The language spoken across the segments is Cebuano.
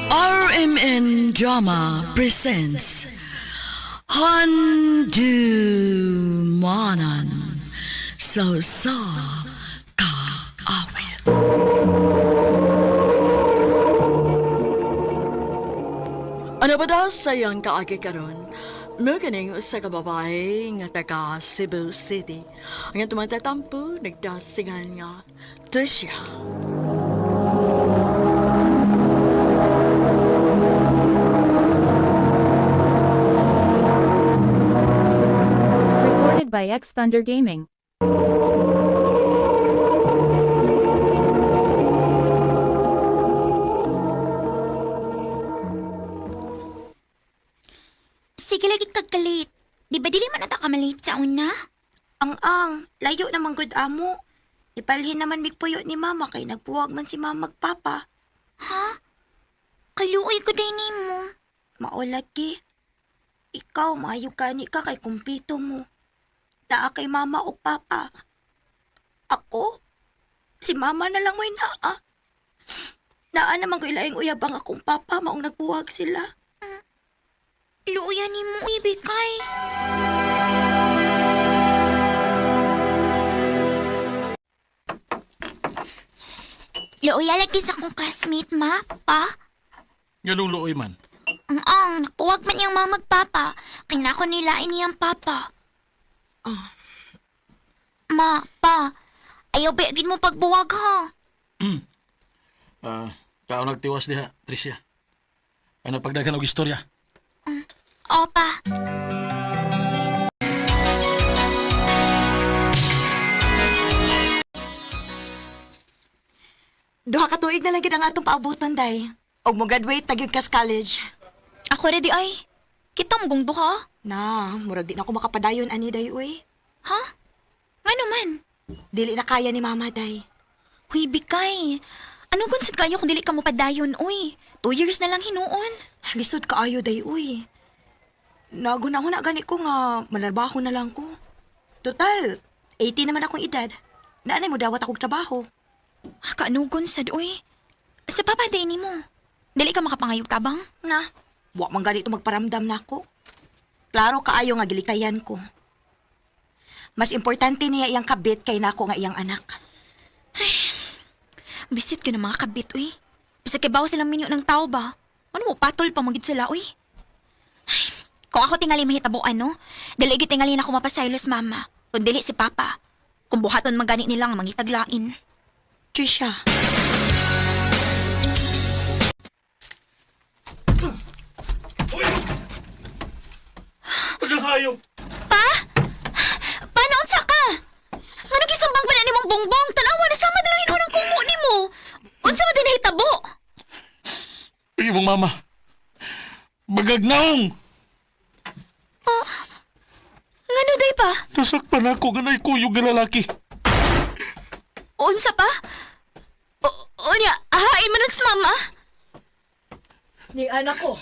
RMN Drama presents Handu Manan So Sa Kaawit. Ano ba daw sa iyang kaagi karon? Mukining sa kababae nga taga Cebu City. Ang tumatatampo, nagdasingan nga Tricia. Recorded by X Thunder Gaming. Sige lagi kag kalit. Di ba dili man ata ka malate sa una? Ang, layo naman gud amo. Ipalhin naman migpuyo ni mama kay nagbuwag man si mama magpapa. Ha? Kaluoy ko din nimo. Maulagi. Ikaw, maayo gani ka kay kumpito mo. Daa kay mama o papa. Ako? Si mama na lang mo'y naa. Naa naman ko ilaing uyab ang akong papa maong nagbuwag sila. Luoyan nimo uy bikay. Luoya lagi sa akong classmate, ma, pa. Ganong luoy man. Ang, nagpuwag man iyang mama magpapa. Kinako nila niyang papa. Ma, pa, ayaw ba mo pagbuwag ha? Ah, tao nagtiwas diha, Tricia. Ano pagdagan og istorya? Opa. Duha ka tuig na lang gid ang atong paabuton, day. Og mo graduate na gyud kas college. Ako ready ay. Kita mo gong duha? Na, murag di na ako makapadayon ani day uy. Ha? Ngano man? Dili na kaya ni mama day. Huy, bikay. Ano kung sad kayo kung dili ka mo padayon, uy? 2 years na lang hinuon. Lisod kaayo day uy. Naguna-huna gani ko nga manarbaho na lang ko. Total, 18 naman akong edad. Naanay mo dawat akong trabaho. Ah, Kaanugon sad, uy. Sa papa day nimo. Dili ka makapangayog tabang? Na, wa man gani to magparamdam nako. Klaro kaayo nga gilikayan ko. Mas importante niya iyang kabit kay nako nga iyang anak. Bisit ka ng mga kabit, uy. Bisag kay bawo silang minyo ng tao ba? Ano mo, patol pa magid sila, uy. Ay, kung ako tingali mahitabo, ano? Dili gyud tingali na ako mapasaylos, mama. Kung dili si papa. Kung buhaton man gani nila nga mangitaglain. Trisha, Pagkahayop! Pa? Paano unsa ka? Ngano gisumbang pa na nimong bongbong? Tanawa na sama na lang hinuon ang kumo nimo. Unsa man din nahitabo? Imong mama. Bagag naong! Ngano day pa? Nasakpan ako ganay kuyog nga lalaki. Unsa pa? O, unya, ahain man nun sa mama. Ni anak ko.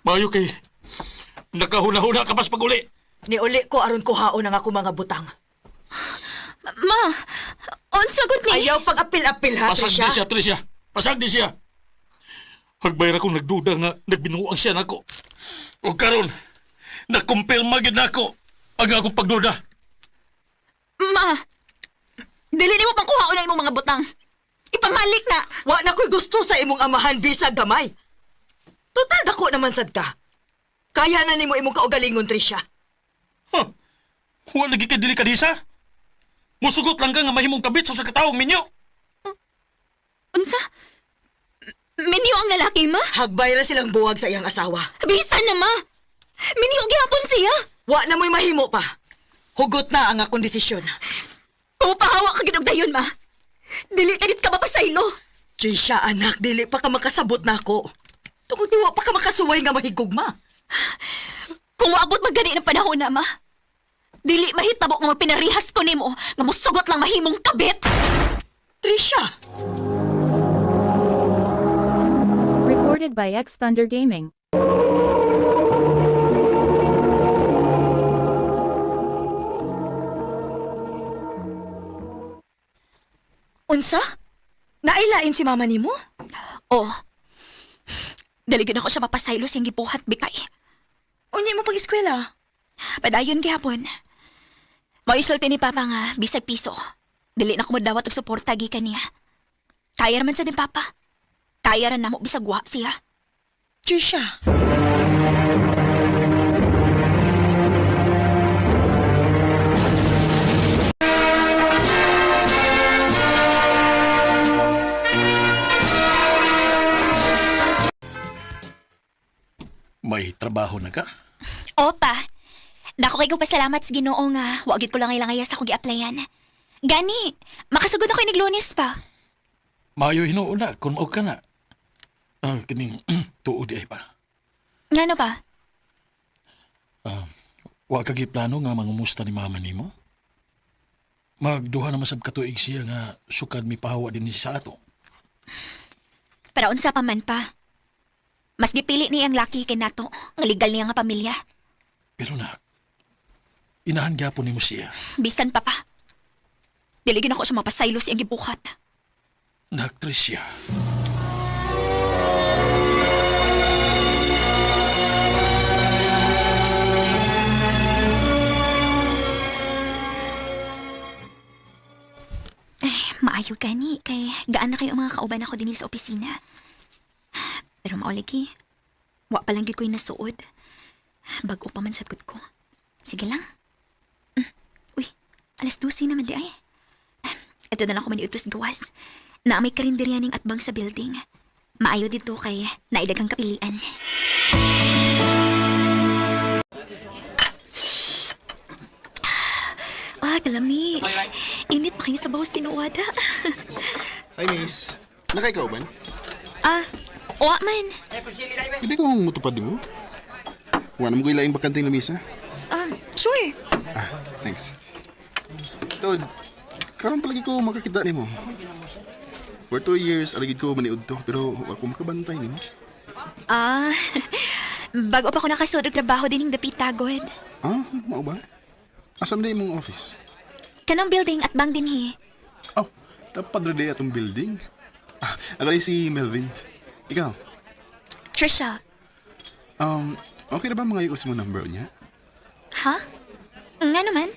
Mayo kay nakahuna-huna ka pas pag-uli. Niuli ko aron kuhaon ang ako mga butang. Ma, unsa gud ni? Ayaw pag-apil-apil ha, Pasag Trisha. di siya, Tricia. Pasag di siya. Hagbay ra kong nagduda nga nagbinuang siya nako. O karon, nakumpirma gyud nako ang akong pagduda. Ma, dili nimo pang kuhaon ang imong mga butang. Ipamalik na. Wa na ko'y gusto sa imong amahan bisag gamay. Total dako naman sad ka. Kaya na nimo imong kaugalingon, Trisha. Huh. Wa lagi kay dili kadisa. Musugot lang ka nga mahimong kabit sa usa ka tawo minyo. Unsa? Minyo ang lalaki, ma? Hagbay ra silang buwag sa iyang asawa. Bisa na, ma. Minyo gihapon siya. Wa na mo'y mahimo pa. Hugot na ang akong desisyon. Kung pahawa ka gid og dayon, ma. Dili ka gid ka mapasaylo. Trisha, anak, dili pa ka makasabot nako. Tungod wa pa ka makasuway nga mahigugma. Kung moabot man gani ng panahon na, ma. Dili mahitabo nga magpinarihas ko nimo nga musugot lang mahimong kabit. Trisha! Recorded by X Thunder Gaming. Unsa? Nailain si mama nimo? Oh, Dali gyud ako siya mapasaylo siyang gibuhat bikay. Unya mo pag-eskwela. Padayon gihapon. Maisulti ni Papa nga bisag piso. Dili na ko modawat og suporta gikan niya. Kaya raman sa din Papa. Kaya ra namo bisag wa siya. Trisha. May trabaho na ka? Opa, dako kay ko pasalamat sa Ginoo nga wa gyud ko lang langaya sa akong gi-applyan. Gani, makasugod ako inig Lunes pa. Maayo hinuuna kung mao ka na. Ah, kining tuod ay pa. Ngano pa? Wa ka giplano nga mangumusta ni mama nimo? Magduha na masab katuig siya nga sukad mi pahawa din sa ato. Para unsa pa man pa. Mas gipili niya ang laki kay nato, ang legal niya nga pamilya. Pero nak, inahan gyapon nimo siya. Bisan pa pa. Dili gyud ako sa mapasaylo siyang gibuhat. Nak, Tricia. Maayo gani kay gaan na kayo ang mga kauban ako dinhi sa opisina. Pero mauligi, wa pa lang gyud ko'y nasuod. Bag-o pa man sa ko. Sige lang. Uy, 12:00 naman di ay. Ito na lang ako maniutos gawas. Na may karinderya ning atbang sa building. Maayo dito kay naidagang kapilian. Ah, kalami. Init pa kayo sa bawas tinuwada. Hi, miss. Nakaikaw ba? Ah, wa man. Hindi ko mutupad mo. Wala mo ko ilaing bakanteng lamisa. Ah, sure. Ah, thanks. Tod, karon palagi ko makakita nimo. For 2 years, alagid ko maniud to, pero ako makabantay nimo. Ah, bago pa ako nakasuod og trabaho din ng dapita, God. Ah, mao ba? Asam na imong office? Kanang building at bang dinhi. Oh, tapad ra di atong building. Ah, ako rin si Melvin. Ikaw, Trisha. okay na ba mga ikos mo number niya? Ha? Nga naman.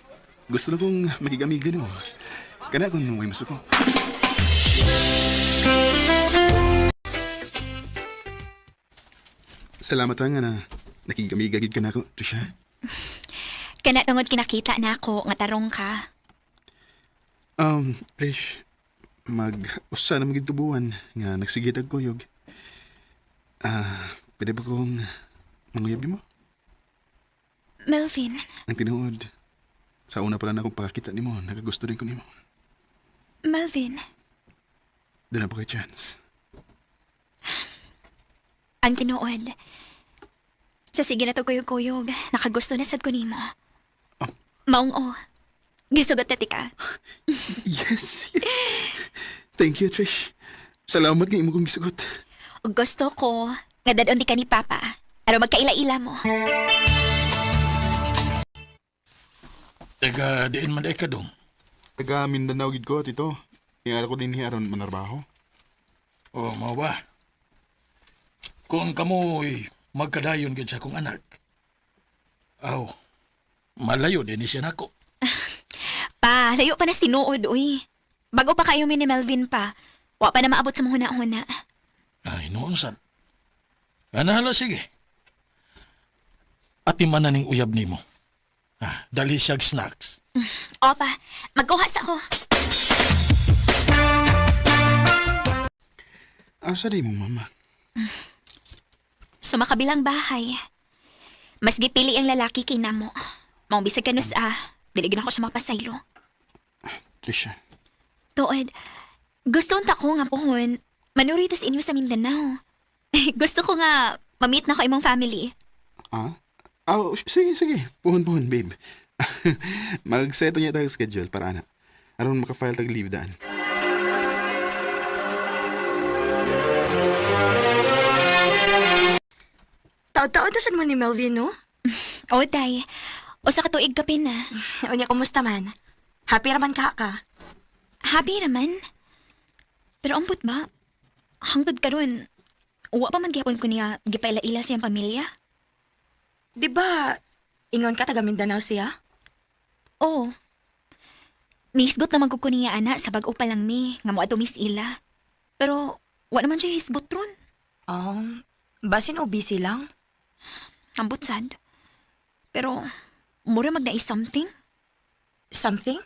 Gusto na kong makigamiga nimo. Kana kung may masuko. Salamat ha nga na nakigamiga gid ka na ako, Trisha. Kana tungod kinakita na ako nga tarong ka. Trish, mag-usa na maging tubuan nga nagsigit ang kuyog. Ah, pwede ba kong manguyab mo? Melvin, Ang tinuod, sa una pa lang akong pakakita nimo, nakagusto rin ko nimo. Melvin, Doon na ba kay chance? ang tinuod. Sa sige na to kuyog-kuyog, nakagusto na sad ko nimo. Oh. Maong o. Gisugot na tika. Yes, yes. Thank you, Trish. Salamat nga imo kong gisugot. Ug gusto ko nga dadon di ka ni Papa. Aron magkaila-ila mo. Taga diin man ay ka dong. Taga Mindanao gid ko, tito. Niara ko din aron manarbaho. O, mao ba? Kung kamoy magkadayon gid sa akong anak, aw, malayo din ni siya nako. Pa, layo pa na sinuod, uy. Bago pa kayo mi ni Melvin pa. Wa pa na maabot sa mga huna-huna. Ay, noon sad. Anahala, sige. Ati man na ning uyab nimo. Ah, dali siyag snacks. Opa, magkuha sa ako. Asa di mo, mama? Sumakabilang bahay. Mas gipili ang lalaki kay namo. Maong bisag kanus ah, dili gid ako siya mapasaylo. Trisha. Tuod, gusto unta ko nga pohon, manuri tas inyo sa Mindanao. Gusto ko nga ma-meet na ko imong family. Ah? Ah, oh, sige, sige. Puhon-puhon, babe. Mag-seto niya tayo schedule para ana. Aron maka-file tag leave daan. Taod-taod na sad mo ni Melvin, no? O, day. Usa ka tuig kapin na. Unya, kumusta man? Happy raman ka ka. Happy raman. Pero ambot ba? Hangtod karon, Wa pa man gihapon ko niya gipaila-ila sa iyang pamilya. Di ba, ingon ka taga Mindanao siya? Oo. Nihisgot naman ko niya ana sa bag-o pa lang mi nga moadto miss ila. Pero wa naman siya hisgot ron. Basin o busy lang? Ambot sad. Pero mura mag naay something. Something?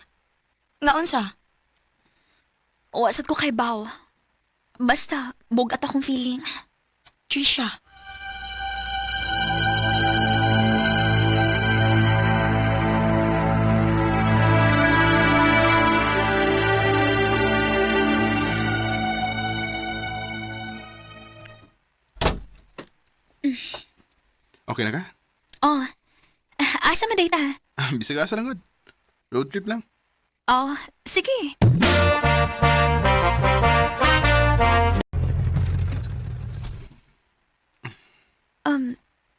Nga unsa? Wa sad ko kay baw. Basta bugat akong feeling. Trisha. Okay na ka? Oh. Asa man day ta? Bisag asa lang gud. Road trip lang. Oh, sige.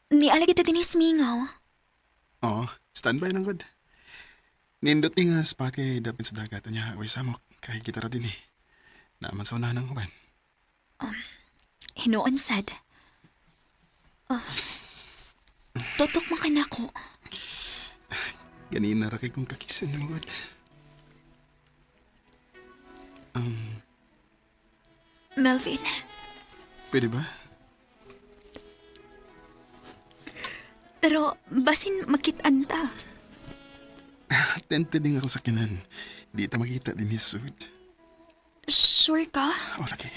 Niala kita dinis mingaw. Oo, standby lang gud. Nindot ni nga spot kay dapit sa dagat niya. Way samok kay gitara din eh. Naaman sa unahan ng uban. Hinuon sad. Oh. Tutok man ka nako. Ganina ra kay kong kakisan mo gud. Melvin, Pwede ba? pero basin makitaan ta. Tented din ako sa kinan. Di ta makita din sa sud. Sure ka? Oh, lagi.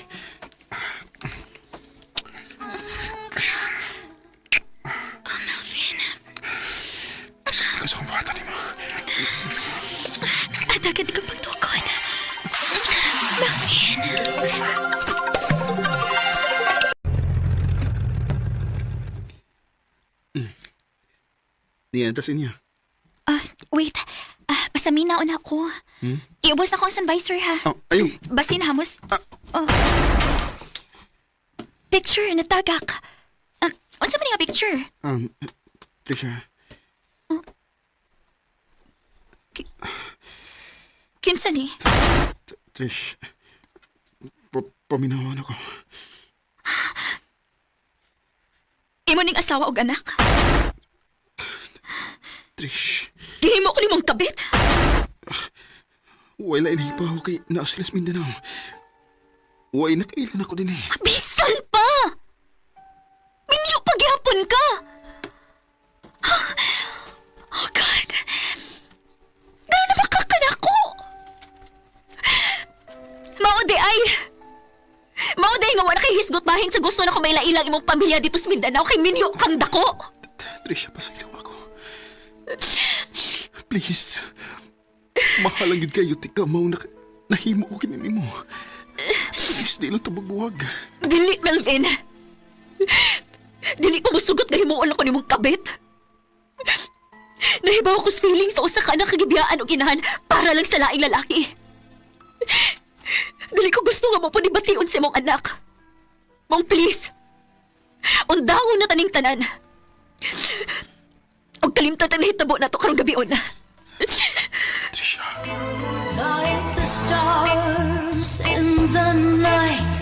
Melvin, Gusto kong buhatan nimo. atagad ka pagtukod. Melvin! Niyan tas inyo. Ah, wait. Ah, pasamina na ako. Iubos na ko ang sun visor ha. Oh, ayun. Basin hamos. Oh. Picture na tagak. Unsa man nga picture? Trisha, Kinsa ni? Trish. Paminawan ako. Imo ning asawa og anak. Trish, Gihimo ko nimong kabit. wala pa ako kay naaslas Mindanao. Way na kailan ako din eh. Bisan pa. Minyo pagyapon ka. Oh God. Gano'n na makakanako? Mao di ay. Mao di nga wala kay hisgot bahin sa gusto na kumaila ilang imong pamilya dito sa Mindanao kay minyo kang dako. Trisha, pasaylo ako. Please. Mahalang yun kayo, tika, mao na nahimo ko kinini mo. Please, di lang tabagbuwag. Dili, Melvin. Dili ko musugot na himuon ako nimong kabit. Nahibaw ko sa feelings sa usa ka anak kagibiyaan og inahan para lang sa laing lalaki. Dili ko gusto nga mo bation sa imong anak. Mong please. Undangon na taning tanan. Og kalimtan ang nahitabo na to karong gabion. Trisha, Like the stars in the night,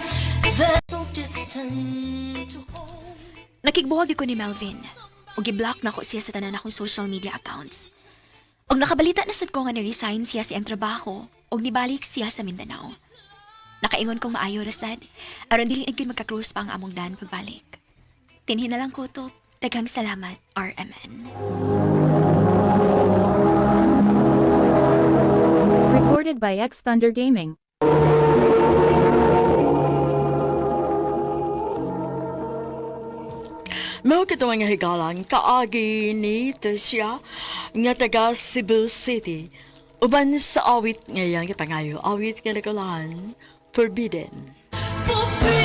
they're so distant to hold. Nakigbuhag ko ni Melvin. Ug gi-block na ko siya sa tanan akong social media accounts. Og nakabalita na sad ko nga ni-resign siya sa iyang trabaho ug nibalik siya sa Mindanao. Nakaingon kong maayo ra sad, aron dili na gyud magka-close pa ang among daan pagbalik. Tinhin na lang ko to. Daghang salamat, RMN. Recorded by X Thunder Gaming. Mao kito nga higalang kaagi ni Tricia nga taga Cebu City. Uban sa awit ngayang gipangayo, awit nga nagulahan, Forbidden. Forbidden.